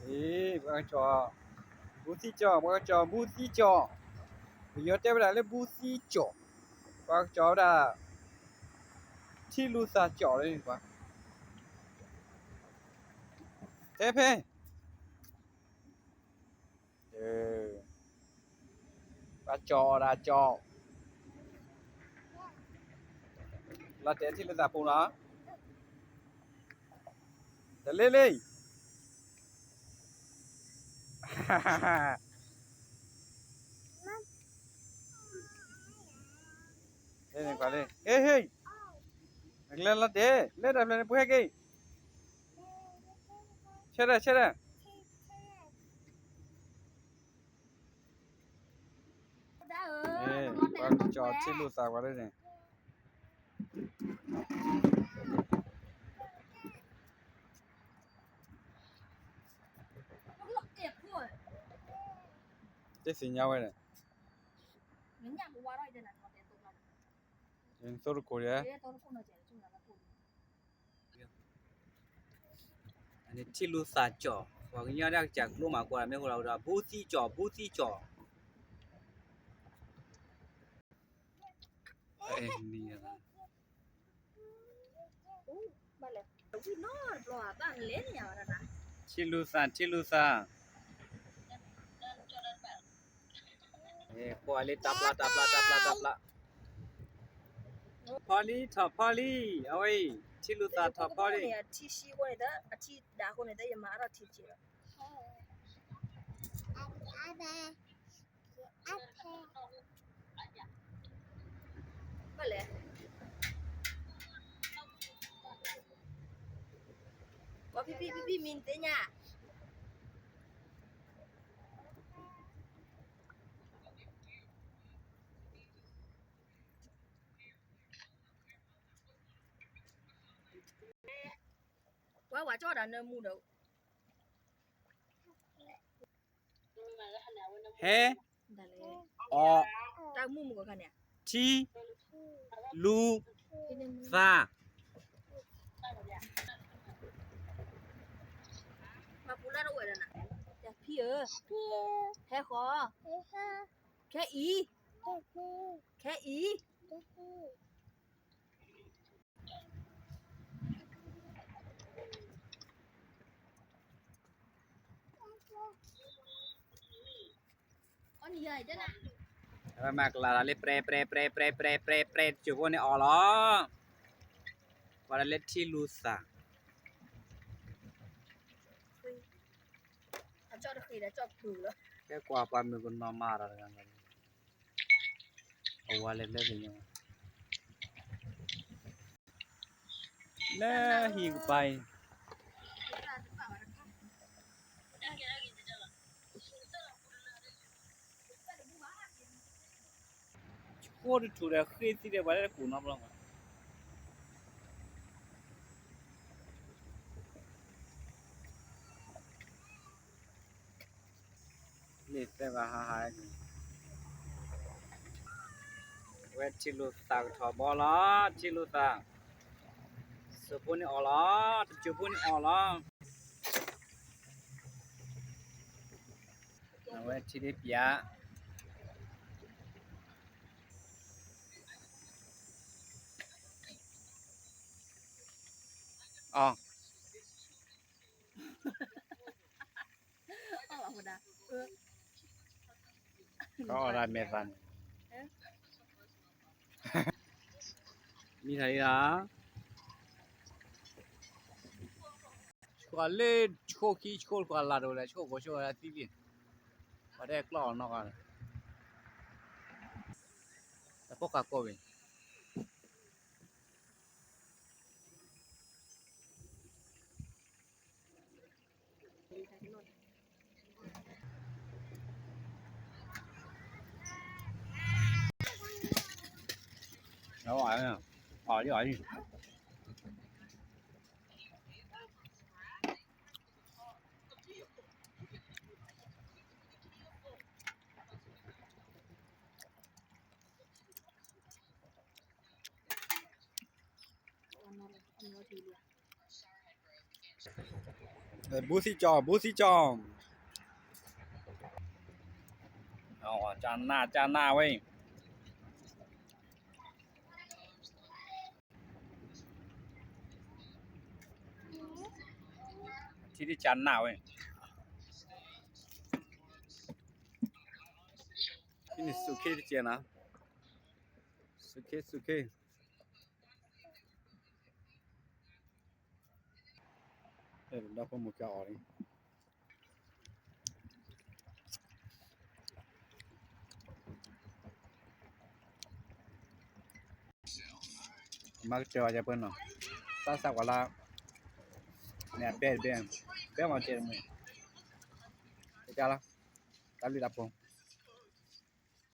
အ့ ပှၤကစီၤ ဘူးသံကၠီၤ ပှၤကစီၤဘူးသံကၠီၤ, ပယီၤတဲဝဲဒၣ်လၢဘူးသံကၠီၤ, ပှၤကစီၤဝဲဒၣ် ထံလူၤသၣ်ကၠီၤလၢန့ၣ်ပှၤ, တဲဖဲ ပှၤကၠီၤအီၤဒၣ်ကၠီၤ, လီၤတဲာ်ထံလူၤသၣ်ပူၤနီၤ, တလ့လ့ ဟ့ၣ် နကလဲၤလီၤတဲာ် လဲၤတၢ်ဖျၢၣ်န့ၣ် ပှဲၤက့ၤ, ဆဲဒၣ် ဆဲဒၣ် ပှၤကၠီၤထံလူၤသၣ်ပှၤလၢန့ၣ် တသ့ၣ်ညါဝဲန့ၣ်, သိတကိးဒီး ထံလူၤသၣ်ကၠီၤ, ပှၤကညီဒၣ်ကစၢ်ကျိမးကွၢ် မ့ၢ်ဃိလီၤဒီး ဘူးသံကၠီၤ ဘူးသံကၠီၤ, ထံလူၤသၣ် ထံလူၤသၣ်, ကွၢ်လံ တၢ်ပျၢ် တၢ်ပျၢ် တၢ်ပျၢ် တၢ်ပျၢ်, ဖီလံ ထီၣ်ဖီလံ, အဝဲအံၤ ထံလူၤသၣ်ထီၣ်ဖီလံ, အထံဆှံအဃိန့ၣ်ဒီး အထံဒၣ်အဃိန့ၣ်ဒီး ယမၤအါထီၣ်ထံက့ၤလီၤ. ဘၣ်လဲၣ်, ပှၤဖံဖံဖံဖံမံၤသ့ၣ်ညါ, ပှၤဝဲကၠီဒၣ်နၢမူဒီး ဟဲ အီၤ တၢ်မူမူကခါန့ၣ် ထံ လူၤ သၣ်, ပှၤပူၤလၢတအိၣ်ဝဲဒၣ်နၤ, ဖံဧၢ, ဟဲဃီၤ, ခဲအံၤ, ခဲအံၤ အဝဲမၤကလၤလီၤလၢ ပြဲ ပြဲ ပြဲ ပြဲ ပြဲ ပြဲ ပြဲ တစိၢ်ဖိန့ၣ်အီၣ်လီၤ, ပှၤလၢထံလူၤသၣ်, ကဲကွၢ်ပှၤမုၣ်ကနီၤမၤဒီးတဂၤ အဝဲလဲၤဘျဲၣ်သ့ၣ်ညါ လၢဟံၣ်ကပၤအံၤ ဆိတထူၣ်ဒီးဃ့သံဒီးပှၤလၢတကူၣ်နီတဘျီ လ့ၣ်သၢဂၤဟးဟး, ဝဲထံလူၤသၣ်ကထီၣ်ဘီလီၤ, ထံလူၤသၣ်, စိၢ်ဖိန့ၣ်အီၣ်လီၤ, တစိၢ်ဖိန့ၣ်အီၣ်လီၤ, အဝဲထံဒ့ပၠး, အီၣ် အီၣ်ဝဲဒၣ်, အီၣ်ဒၣ်မဲာ်သၣ်န့ၣ်, မံထါလံလီၤ, ဆှီလၢဆှီခံဆှီခွါလၢ်တအိၣ်လဲၣ် ဆှီကိးဆှီသံလံ, ပှၤတဲကျီၢ်အီၤနီၢ်ဂၤ, တၢ်ဖီၣ်ဃာ်ကိးဝဲ အီၣ်လံ အီၣ်လံ, အီၣ်လံ ဘူးသံၣ်ကၠီၣ် ဘူးသံၣ်ကၠီၣ်, ကၢ်နၢ် ကၢ်နၢ်ဝဲ, ထံဒ်ကၢ်နၢ်ဝဲ, ထံန့ၣ်စူးခ့တကဲးနၤ, စူးခ့ စူးခ့, ဒီဖိမိၢ်ကၢအီၤလံ မၤကတၢၢ်ဝဲယပှဲၤနီၤ, သးစၢ်ကွၢ်လၢ, န့ၣ်အဘဲတဘဲ, ဘဲမၤကဲတမ့ၢ်, တကလီၤ, တၢ်လုၢ်တၢ်ပှီၤ